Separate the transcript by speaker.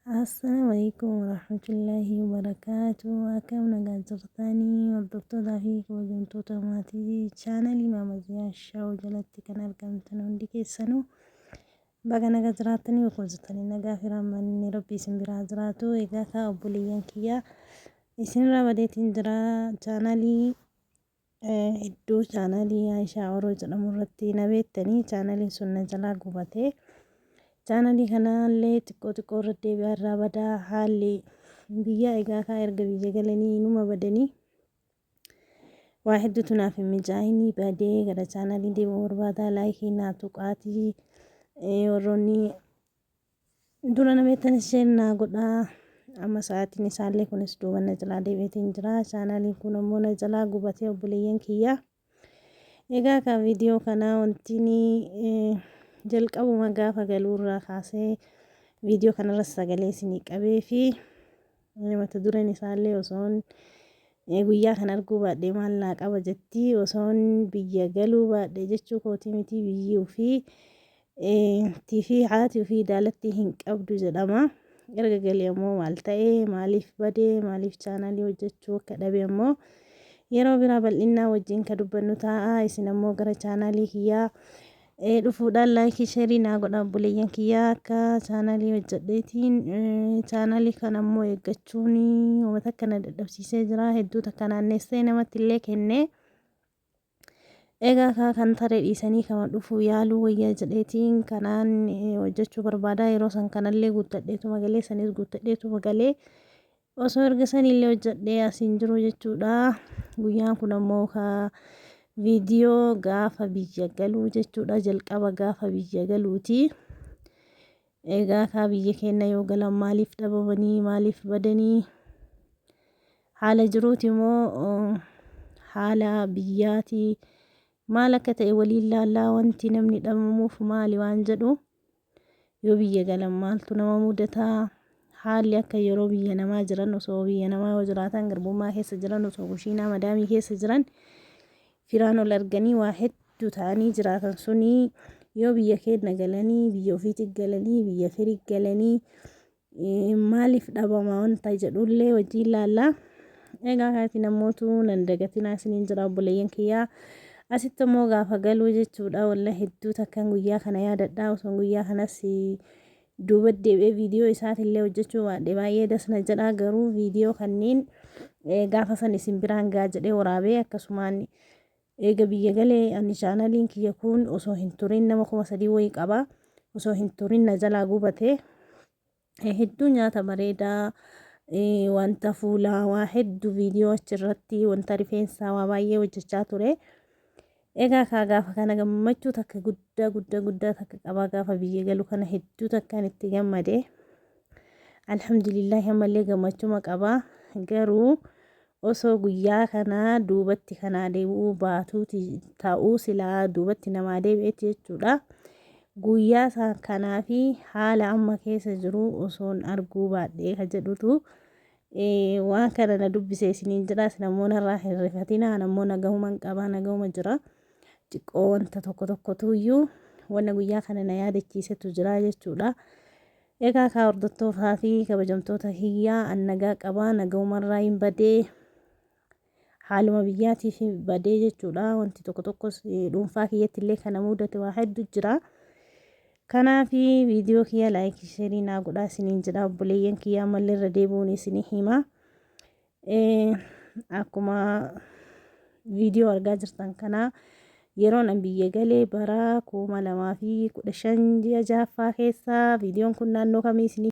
Speaker 1: Assalaamu alaikum warahmatullaahi wabarakaatu. Akkam nagaa jirtanii hordoftootaa fi kabajamtoota maatii chaanalii Maama Ziyaa Shaw jalatti kan argamtan hundi keessanuu baga nagaa jiraattanii bakka jirtanii nagaa fi rahmanni rabbi isin biraa jiraatu. Egaa kaa obboleeyyan kiyyaa isinirraa badeetiin jira chaanalii Iddoo chaanalii Aishaa Oro jedhamu irratti na beektanii chaanaliin sun na jalaa gubate. Chaanalii kanallee xiqqoo xiqqoo irra deebi'aa irraa badaa haalli biyyaa egaa kaa erga biyya galanii numa badanii waa hedduutu naaf hin mijaa'inii badee gara chaanalii deemuu barbaadaa laayikii naa tuqaatii warroonni Dura na beektanis share naa godhaa. Amma sa'aatiin isaallee kunis duuba na jalaa deebi'eetiin jira. Chaanaaliin kun ammoo na jalaa gubatee obboleeyyan kiyya. Egaa ka viidiyoo kanaa wanti jalqabuma gaafa galuurraa kaasee viidiyoo kanarra sagalee isinii qabee fi mata dureen isaallee osoon guyyaa kan arguu baadhee maal naa qaba jetti osoon biyya galuu baadhee jechuu kootii miti biyyi ofii tii fi haati ofii daalattii hin qabdu jedhama. Erga galee ammoo maal ta'e maaliif bade maaliif chaanaalii hojjechuu akka dhabe ammoo yeroo biraa bal'innaa wajjin ka dubbannu ta'a. Isin ammoo gara chaanaalii kiyyaa dhufuudhaan laayikii sheerii naa godha obboleeyyan kiyyaa akka chaanaalii hojjedheetiin chaanaalii kana ammoo eeggachuun uummata akka na dadhabsiisee jira hedduu takka naannessee namatti illee kenne. Egaa kaa kan tare dhiisanii kama dhufu yaaluu wayya jedheetiin kanaan hojjechuu barbaada. Yeroo san kanallee guuttadheetuma galee sanis guuttadheetuma galee osoo erga sanillee hojjedhee asiin jiru jechuudha. Guyyaan kun ammoo kaa viidiyoo gaafa biyya galuu jechuudha. Jalqaba gaafa biyya galuuti. Egaa kaa biyya keenya yoo galan maaliif dhabamanii maaliif badanii haala jiruuti moo haala biyyaati maal akka ta'e waliin laallaa wanti namni dhabamuuf maali waan jedhu yoo biyya galan maaltu nama mudataa haalli akka yeroo biyya namaa jiran osoo biyya namaa yoo jiraatan garbummaa keessa jiran osoo kushiinaa madaamii keessa jiran firaan ol arganii waa hedduu ta'anii jiraatan suni yoo biyya keenya galanii biyya ofiitti galanii biyya firii galanii maaliif dhabama wanta jedhullee wajjiin laalla. Egaa kaati namootu nan dagatinaa isiniin jira obboleeyyan kiyyaa. Asitti immoo gaafa galuu jechuudha walla hedduu takkan guyyaa kana yaadadha osoo guyyaa kanas duuba deebi'ee viidiyoo isaatillee hojjechuu baadhe baay'ee das na jedha garuu viidiyoo kanneen gaafa san isin biraan gaa jedhee waraabee akkasumaan eega biyya galee ani chaanaliin kiyya kun osoo hin turin nama 3000 wayii qaba osoo hin turin na jalaa gubate hedduu nyaata bareedaa wanta fuulaa waa hedduu viidiyoo achirratti wanta rifeensaa waa baay'ee hojjechaa ture. Egaa kaa gaafa kana gammachuu takka guddaa guddaa guddaa takka qabaa gaafa biyya galu kana hedduu takkaan itti gammade. Alhamdulillaahi ammallee gammachuma qaba. Garuu osoo guyyaa kana duubatti kanaa deebi'uu baatuuti ta'uu silaa duubatti namaa deebi'etti jechuudha. Guyyaa isaa kanaa fi haala amma keessa jiru osoon arguu baadhee ka jedhutu waan kana na dubbise isiniin jedha isin ammoo narraa hin rifatina an ammoo nagahuman qabaa nagahuma jira xiqqoo wanta tokko tokkotu iyyuu wanna guyyaa kana na yaadachiisetu jira jechuudha. Egaa kaa hordoftootaa fi kabajamtoota kiyyaa an nagaa qabaa nagahumarraa hin badee haaluma biyyaatiif badee jechuudha. Wanti tokko tokkos dhuunfaa kiyyatti illee kana mudate waa hedduu jira. Kanaaf viidiyoo kiyya laayikii sheerii naa godhaa isiniin jedha obboleeyyan kiyya ammallee irra deebi'uun isinii hima. Akkuma viidiyoo argaa jirtan kana yeroon an biyya galee bara 2015 ji'a ja'affaa keessa viidiyoon kun naannoo kamii isinii